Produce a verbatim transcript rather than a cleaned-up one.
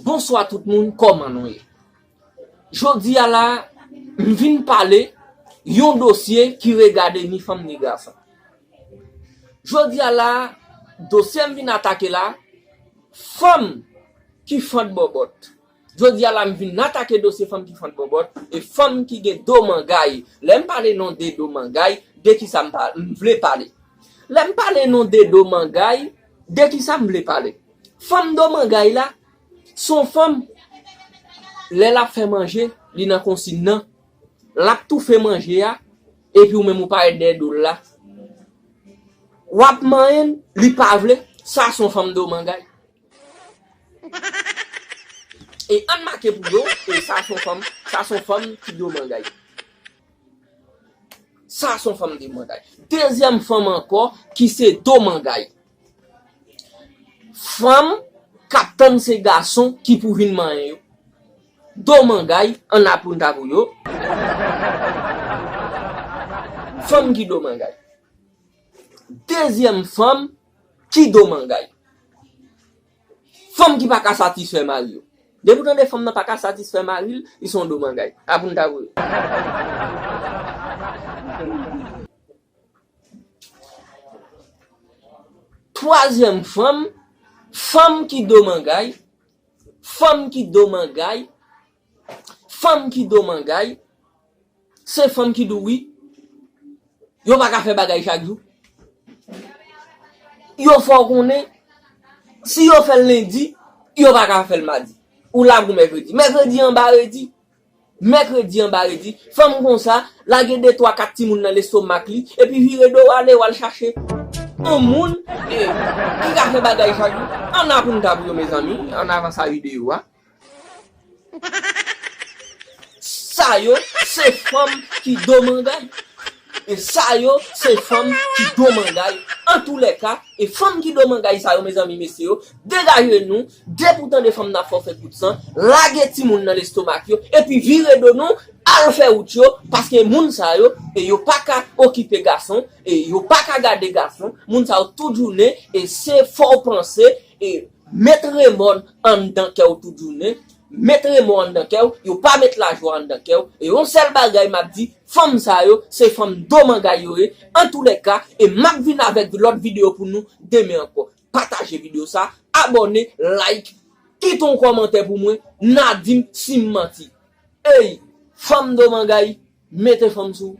Bonswa tout moun, kòman nou ye? Jodi a la, m vin pale yon dosye ki regade ni fanm ni gason. Jodi a la, dosye m vin atake la, fanm ki fant bòbòt. Jodi a la, m vin atake dosye fanm ki fant bòbòt e fanm ki gen do mangay. Lè m pale non de do mangay, de ki sa m pa- m vle pale? Lè m pale non de do mangay, de ki sa m vle pale? Fanm do mangay la, se yon fanm, lè l ap fè manje, li nan konsin nan, l ap toufe manje a, epi ou menm ou parèt dèyè do l la. W ap manyen l, li pa vle, sa se yon fanm do mangay. E ann make pou yo, e sa se yon fanm, sa se yon fanm ki do mangay. Sa se yon fanm do mangay. Dezyèm fanm ankò ki se do mangay. Fanm k ap tann se gason ki pou vin manyen yo. Do mangay, ann aprann ta pou yo. Fanm ki do mangay. Dezyèm fanm ki do mangay. Fanm ki pa ka satisfè mari yo. Depi w tande fanm nan pa ka satisfè mari l, li se yon do mangay. Aprann ta pou yo. Twazyèm fanm, fanm ki do mangay, fanm ki do mangay, fanm ki do mangay, se fanm ki di w wi, yo pa ka fè bagay chak jou. Yo fè w konnen, si yo fè l lendi, yo pa ka fè l madi. Ou la pou mèkredi. Mèkredi anba redi. Mèkredi anba redi. Fanm konsa, lage de twa kat timoun nan lestomak li, epi vire do w ale, w al chache yon moun e, ki ka fè bagay chak jou. Ann aprann ta pou yo, mezanmi, ann avanse a videyo a. Sa yo, se fanm ki do mangay. E sa yo, se fanm ki do mangay. Antoulèka, e fanm ki do mangay sa yo, mezanmi, mesye yo, degaje nou, depi w tande fanm nan ap fè w fè kout san, lage timoun nan lestomak yo, epi vire do nou, al fè wout yo, paske moun sa yo, e yo pa ka okipe gason, e yo pa ka gade gason, moun sa yo tout jounen, e se fè w panse, e met remò anndan kè w tout jounen, met remò anndan kè w, yo pa met lajwa anndan kè w. E yon sèl bagay m ap di, fanm sa yo, se fanm do mangay yo ye. Antoulèka, e m ap vin avèk lòt videyo pou nou demen ankò. Pataje videyo sa, abòne, like, kite yon kòmantè pou mwen, n a di m si m manti. Ey, fanm do mangay, mete fanm sou ou.